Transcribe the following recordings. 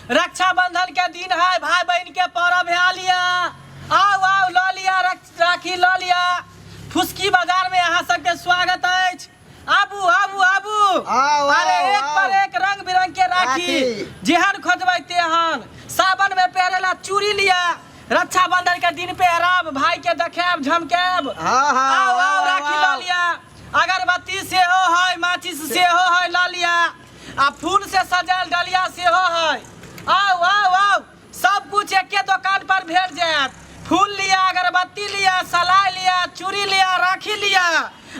रक्षाबंधन के दिन है, भाई बहन के पर्व है। लिया, आउ आउ, लऽ लिया, राखी लऽ लिया। फुसकी बाजार में अहाँ सबके स्वागत अछि। आबू आबू आबू। आउ, अरे आउ, एक पर आउ। एक रंग बिरंग के राखी, राखी। जेहन खोजबै तेहन। सावन में पहिरे ला चूड़ी लिया, रक्षाबंधन के दिन पहिरब, भाई के देखायब, झमकायब। हाँ, हाँ, आउ आउ, आउ, राखी लऽ आउ। लिया। अगरबत्ती सेहो है, माचिस सेहो है, लऽ लिया। आ फूल से सजायल डलिया सेहो है। आउ आउ आउ, सब कुछ एके दुकान पर भेट जायत। फूल लिया, अगरबत्ती लिया, सलाई लिया, चूड़ी लिया, राखी लिया,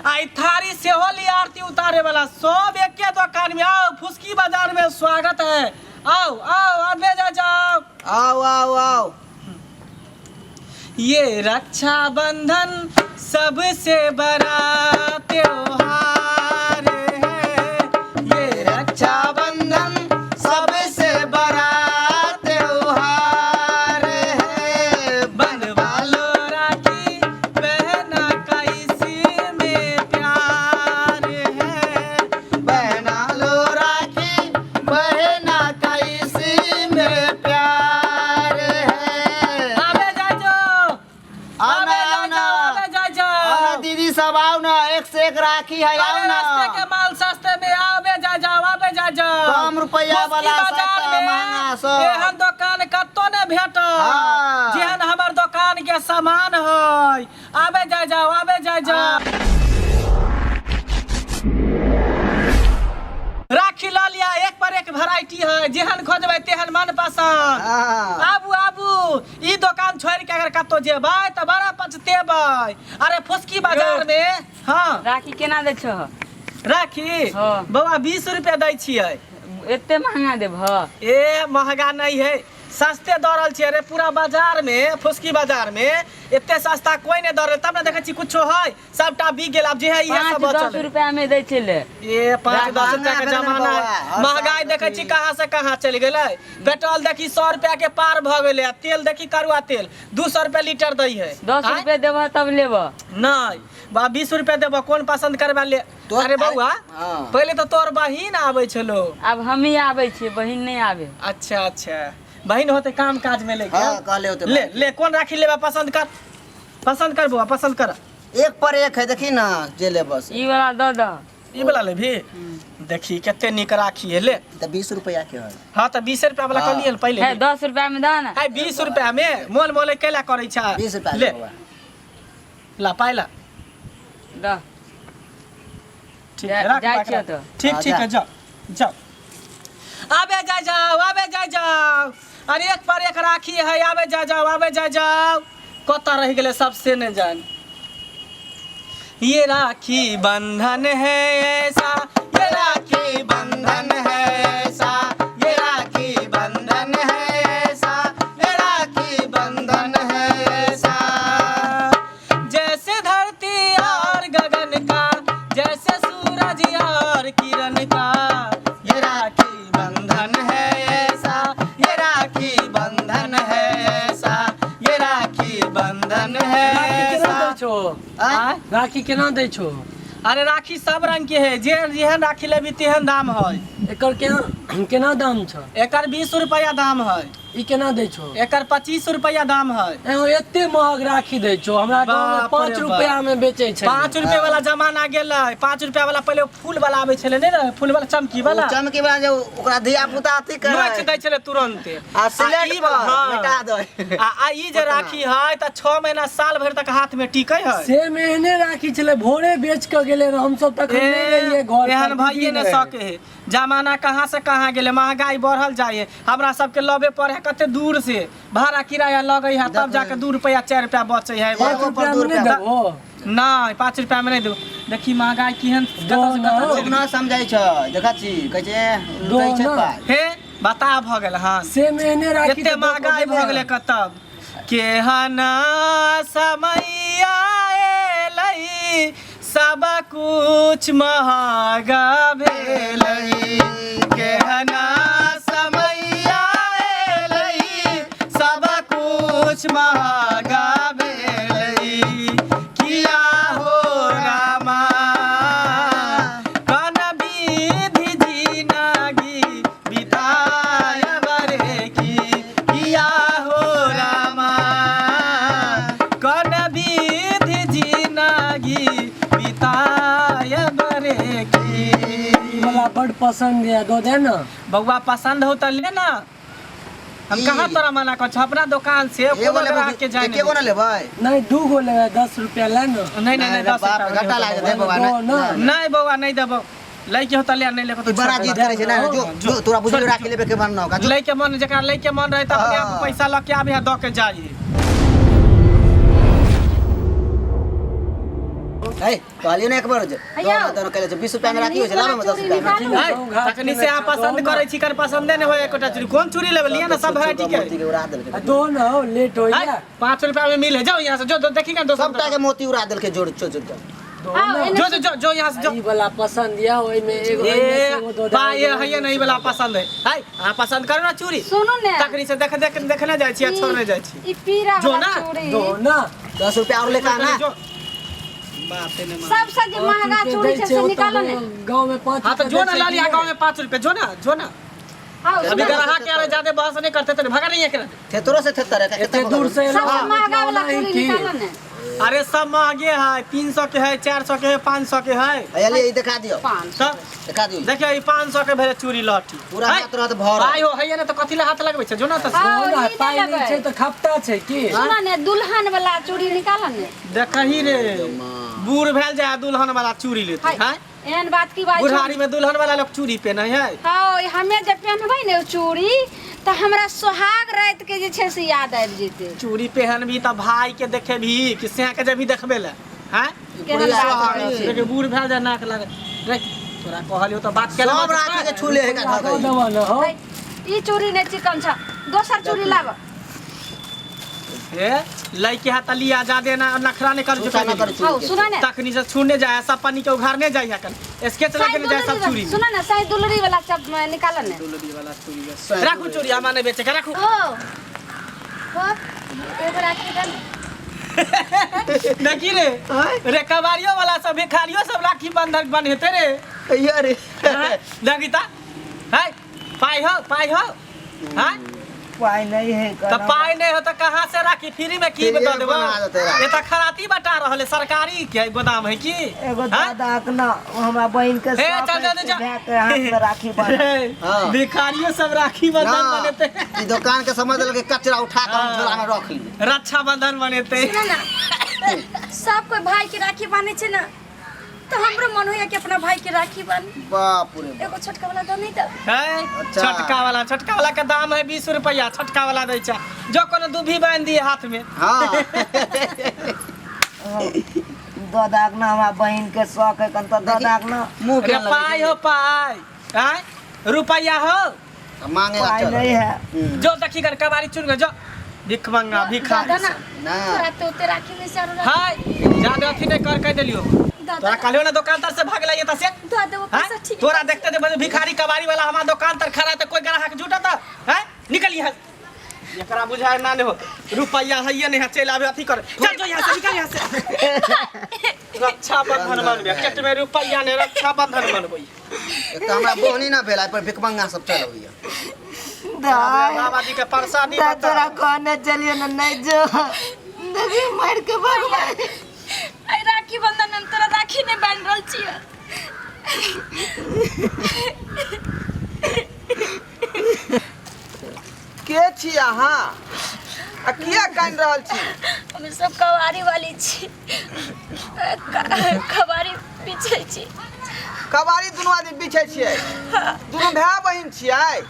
आ ई थारी सेहो लिया आरती उतारे वाला। सब एके दुकान में। आओ, फुसकी बाजार में स्वागत है। आओ आओ, आबे जा जाओ। आउ आउ आउ। ये रक्षाबंधन सबसे बड़ा त्योहार है, ये रक्षाबंधन सबसे बड़ा त्योहार है। बनवा लो राखी बहना का इसी में प्यार है। बहना लो राखी बहना का इसी में प्यार है। आबे जा जो। आओ ना, आबे जा आओ ना। जाओ, आबे जा आओ ना जाओ। दीदी सब, आओ ना, एक से एक राखी है, आओ अरे ना। रास्ते के माल सस्ते में, आबे जा जाओ, आबे जा जाओ। कम रुपया फुसकी वाला बाजार सस्ता, में महंगा सब। एहन दुकान कतौ ने भेटत जेहन हमर दुकान के सामान है। आबे जा जाओ, आबे जा जाओ। राखी लऽ लिया, एक पर एक वेराइटी है, जेहन खोजबै तेहन मन पसंद। आबू आबू, ई दुकान छोड़ के अगर कतौ जेबै तऽ बड़ा पछतेबै। अरे फुसकी बाजार में। हाँ। राखी केना दै छह? राखी? हाँ। बौआ, 20 रुपया दै छियै। एते महंगा देबह? ए, महंगा नहीं है, सस्ते दऽ रहल छियै। अरे पूरा बाजार में, फुसकी बाजार में एते सस्ता कोई नहीं दऽ रहल। तब ने देखै छी कुछो है, सबटा बिक गेल, आब जे है इहे पाँच सब दस बचल है। रुपया में दै छलै। ए, 5-10 रुपया के महंगा जमाना भेलै है। बौआ, हर महंगाई साल देखै छी कहाँ से कहाँ चलि गेलै। पेट्रोल देखी, 100 रुपया के पार भऽ गेलै आ तेल देखी, करुआ तेल 200 रुपया लीटर दै है। 10 आँय? रुपया देबह तब लेबह। नहीं बा, 20 रुपया देबो, कोन पसंद करबा ले। अरे बौआ, पहिले तऽ तोर बहिन आबै छलो। आब हमही आबै छियै, बहिन नहि आबै। अच्छा अच्छा, बहिन होते काम काज में ले। हाँ, कहले होते। ले ले, कोन राखी लेबा? पसंद कर, पसंद कर बौआ, पसंद कर। एक पर एक है, देखी ना, जे ले बस। ई वाला दऽ दह। ई वाला लेबही? देखी कते नीक राखी है, ले। तऽ 20 रुपया के है। हाँ, तऽ 20 रुपया वाला कहलियै पहिले। है, 10 रुपया में दह ने। है, 20 रुपया में मोल मोले कैला करै छै? 20 रुपया ले। ले बौआ। ला पाइ ला। दह। ठीक है, राख। जाइ राख, छियौ राख। तऽ। ठीक। हाँ, ठीक जा। है, जाओ जाओ, आबे जाय जाओ, आबे जाय जाओ। अरे एक पर एक राखी है, आबे जाय जाओ, आबे जाय जाओ। कतऽ रहि गेलै सबसे ने जान। ये राखी बंधन है ऐसा, ये राखी बंधन है ऐसा, ये राखी बंधन है ऐसा, ये राखी बंधन है ऐसा। जैसे धरती और गगन का, जैसे सूरज और किरण का, ये राखी बंधन है ऐसा, ये राखी बंधन है ऐसा, ये राखी बंधन है राखी केना ऐसा। दै छो? आँय? राखी केना दै छो? अरे राखी सब रंग के है, जे जेहन राखी लेबी तेहन दाम है। एकर केना केना दाम छ? एकर 20 रुपया दाम है। ई केना दै छो? एकर 25 रुपया दाम है। एहो, एते महग राखी दै छो? हमरा गाँव में बाप 5 रे बाप। रुपया में बेचै छै। 5 रुपया वाला जमाना गेलै। 5 रुपया वाला पहिले फूल वाला आबै छलै नहि रहे, फूल वाला, चमकी वाला। ओ चमकी वाला जे ओकरा धिया पुता अथी करे। नोच दै छलै तुरन्ते। आ सिलेट ई पर हाँ। मिटा दे। आ ई जे राखी है तऽ 6 महीना साल भरि तक हाथ में टिकै है। से में एहने राखी छलै, भोरे बेच के गेलै रह, हमसब तखन नहि रहियै घर पर, एहन भइए दीदी नहि रहै। सके है। जमाना कहाँ से कहाँ गेलै, महंगाई बढ़ल जाइ है। हमरा सबके लबे पड़े है कते दूर से, भाड़ा किराया लगै है, तब जाके 2 रुपया 4 रुपया बचै है। 5 एगो पर रुपया 2 में नहि रुपया। देबहो? नहि, 5 रुपया में नहि देबो। देखी महंगाई केहन कतऽ से कतऽ लोग चलि न समझै छै, देखै छी, कहै छै लुटै छै दो ना। पाइ। हे, बता भऽ गेल हन। से में एहने राखी एते तऽ दऽ कऽ महंगाई भऽ गेलै। कतब केहन समय एलै, सब कुछ महगा भेलै। केहन समय एलै, सब कुछ महगा भेलै। किया हो रामा, कन विधि जिनगी बितायब रे। वाला बड पसंद है, दो दे ना। बउआ पसंद हो त ले ना, हम ई। कहाँ तोरा मना कर अपना दुकान से एगो कोनो लेबै ग्राहक के जाए एकेगो ना लेबै? नहीं, दू गो लेबै, 10 रुपया ले ना। नहीं नहीं नहीं, 10 बाप रुपया घाटा लाग जेतै बौआ। दो ना। नहीं। नहीं बउआ, नहीं देबौ। लैके हो त ले, नहीं लेके ई तो बड़ा छोड़ जिद दे। करै छै ना, जो जो तोरा बुझलो राखी लेबे के मन न होगा जो। लैके मन, जकरा लैके मन रहे त अपने आप हाँ। पैसा लऽ के आबे दऽ के जाई। है कहलियो ना एक बार जे हैया। दोनो दोनो कहले छै 20 रुपया में राखी होइ छै, लाबे में 10 रुपया में। निकालू। है, गाँव घाट तखनी के से अहाँ बच्चा पसंद दो ना। करै छी कर पसंदे नहि होय एकोटा चूड़ी। कोन चूड़ी लेबै लिअ ना, सब वेराइटी के। मोती के उड़ा देलकै। आ दो ना हो, लेट हो है, गया। 5 रुपया में मिले, जाओ यहाँ से, जो जो देखी ना दोसर सबटा के मोती उड़ा देलकै जोड़ चो जोड़ के। दो हाँ, ना। एने जो जो जो जो यहाँ से जो। ई वाला पसंद या ओइ में एगो ए ओइ में से एगो दो दे, पाय एगो है नहीं वाला पसंद है। है, अहाँ पसंद करू ना चूड़ी। सुनू ने, तखनी से देख देख देखने जाइ छी आ छोड़ने जाइ छी। ई पीरा जो वाला ना, चूड़ी। दो ना। 10 रुपया और लेके आना। जो बाप रे ने मार। सबसे जे महंगा पाँच चूड़ी रुपया छै दै से ओतऽ निकालो ने। गाँव में 5 हाँ तो जो रुपया ना दै ला छै लिया कि गाँव में 5 रुपये, जो ना जो ना। हाँ, अभी सुनू ने, ग्राहक के आरे ज्यादा बहस नहीं करते तो भगा नहीं है एकरा। थेतरो से थेतर है एते दूर से एलहुँ, सबसे महंगा वाला ओना ही चूड़ी की? निकालो ने। अरे सब महंगे है, 300 के है, 400 के है, 500 के है। अयली ई देखा दियो। 500। सब देखा दियो। देखियो ई 500 के भेले चूड़ी लहठी। पूरा है? हाथ रहत भरल। पाइ हो है ना तो कथी ला हाथ लगबै छै, जो ना तऽ। हाँ, दो ना, ई पाइ नहि नहि लेबै। छै तऽ खपता छै की? सुनू ने, दुल्हन वाला चूड़ी निकालो ने। देखही रे, बूढ़ भेल जाय दुल्हन वाला चूड़ी लेते हाय, है। एहन बात की बात? बुढ़ारी में दुल्हन वाला लोग चूड़ी पहने है। हाँ, हमे जे पहनबै ने ओ चूड़ी तऽ हमरा सोहाग राति के जे छै से याद आबि जेतै। चूड़ी पहनबी तऽ भाई के देखेबी कि सैं के जबी देखबे ले हैं? केहन बात करै छी? देखी बूढ़ भेल जाय नाक लागे रे, तोरा कहलियो तऽ बात केना सब राखी के छूले है का दो धऽ देबऽ ना हो। है, ई चूड़ी नहि चिकन छै, दोसर चूड़ी लाब। ए लइके हाथ लिया जादे ना नखरा नहीं कर चूसा ना कर हौ चूड़ी के। सुन ने, तखनी से छूने जाए सब पानी के उघारने जाए है कन स्केच साई लगने जाए सब दुलरी चूड़ी में। सुन ने, साई दुलरी वाला सब निकाल ने। दुलरी वाला चूड़ी है। राखू चूड़ी हमा नहीं बेचे के राखू। ओ हो, एगो राखी दे ने। देखी रे रे, कबाड़ियो वाला सब भिखारियो सब राखी बंधन बन्हेते रे। अय्या रे। हैं? देखी ता है, पाई हो पाई हो हैं? पाई नहीं है। तो पाई नहीं हो तो कहाँ से राखी फ्री में की फ्रीए बता देबो? बना देतै राखी। ये तो खराती बटा रहल है, सरकारी के गोदाम है की? एगो हैं? दादा के ना हमरा बहिन के ए, शौक चल, है चल, से चल। भाय के हाथ में राखी बांध। हाँ। भिखारियो सब राखी बंधन ना, बनेते। ई दुकान के समझ लगे कचरा उठा के हम हाँ। झोला में रख ली। रक्षा बंधन मनेते। सुन ना, सब कोई भाई के राखी बांधे छै ना, तो हमरो मन होइया कि अपना भाई के राखी बांधी। बाप रे बाप। एगो छोटका वाला दो नहीं तो। है अच्छा। छोटका वाला, छोटका वाला के दाम है 20 रुपया, छोटका वाला दै छै जो कोनो दूभी बांध दिए हाथ में। हाँ। दादा के ना हमरा बहिन के शौक है कन तो दादा के ना। मुंह रे के पाई हो पाई हैं रुपया हो। मांगे पाई नहीं है। जो देखी कर कबाड़ी चुन के जो भिख मंगा भिखारी दादा ना, ना। तोरा तो ओते राखी में से आरो राखी। हाय ज्यादा अथी नहीं कर कह देलियो। दादा तोरा कहलियो ना दुकानदार से भाग लाइए से। दो देबो हैं? पैसा ठीक। तोरा देखते दे बड़े भिखारी कबाड़ी वाला हमार दुकान तर खड़ा है तो कोई ग्राहक जुटा था हैं? निकल यहाँ से। एकरा बुझाए ना ने हो रुपया है ये नहीं है, चल आबे अथी कर, चल जो यहाँ से निकल यहाँ से। रक्षा बंधन मनबे पेट में रुपया नहीं, रक्षा बंधन मनबै। एक तो हमरा बोहनी ना भेल पर भिखमंगा सब चल होइया। दाय बाबा जी के प्रसादी दा बता। तोरा कहने चलियो ना नहीं जो देखी मार के भगवान। आइ राखी बंधन में तोरा राखी नहीं बांध रहल छियै। के छी अहाँ आ किया कानि रहल छी? हम सब कबाड़ी वाली छी, कबाड़ी बेचै छी। कबाड़ी दुनू आदमी बेचै छियै? दुनू भाय बहिन छियै?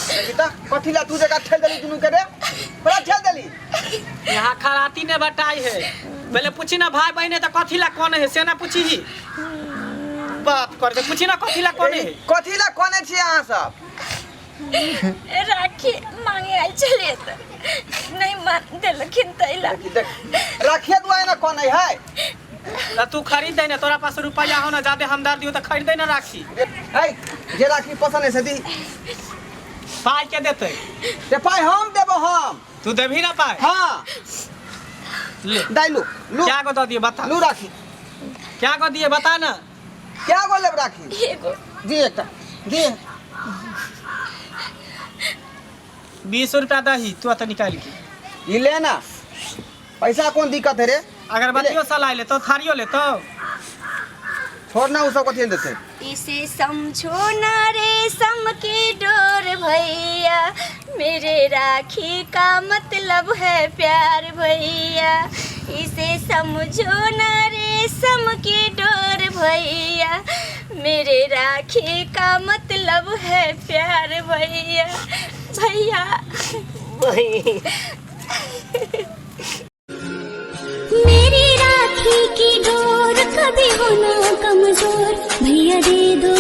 देखी तऽ कथी ला तू जगह ठेल देली दुनू के रे, बड़ा ठेल देली। यहाँ खराती ने बटाई है, पहले पूछी ना भाई बहन है तो कथी ला कौन है से ना पूछी ही बात कर दे, पूछी ना कथी ला कौन है। कथी ला कोने छियै अहाँ सब? राखी मांगे आयल छलियै तऽ नहीं मान देलखिन तैला। देखी देख राखिए दुआरे ना कोने है। तो तू खरीद दे ना, तोरा पास रुपया हो ना ज्यादा हमदर्दी हो तो खरीद दे ना राखी। है जे राखी पसंद है से दी। पाई के देते? ते पाई हम देबो हम। तू देबही ना पाई? हाँ। ले दाई लू लू। क्या को दो दिए बता? लू राखी। क्या को दिए बता ना? क्या गो लेब राखी? एगो। दी एकटा दी। 20 रुपया दही तू तो निकाल के ई ले ना पैसा, कोन दिक्कत है रे? अगरबत्तियों सलाई ले तो थारियो ले तो। छोड़ ना उ सब कथी देते। इसे समझो ना रेशम की डोर भैया, मेरे राखी का मतलब है प्यार भैया। इसे समझो ना रेशम की डोर भैया, मेरे राखी का मतलब है प्यार भैया। भैया मेरी राखी की डोर कभी हो ना कमजोर, भैया दे दो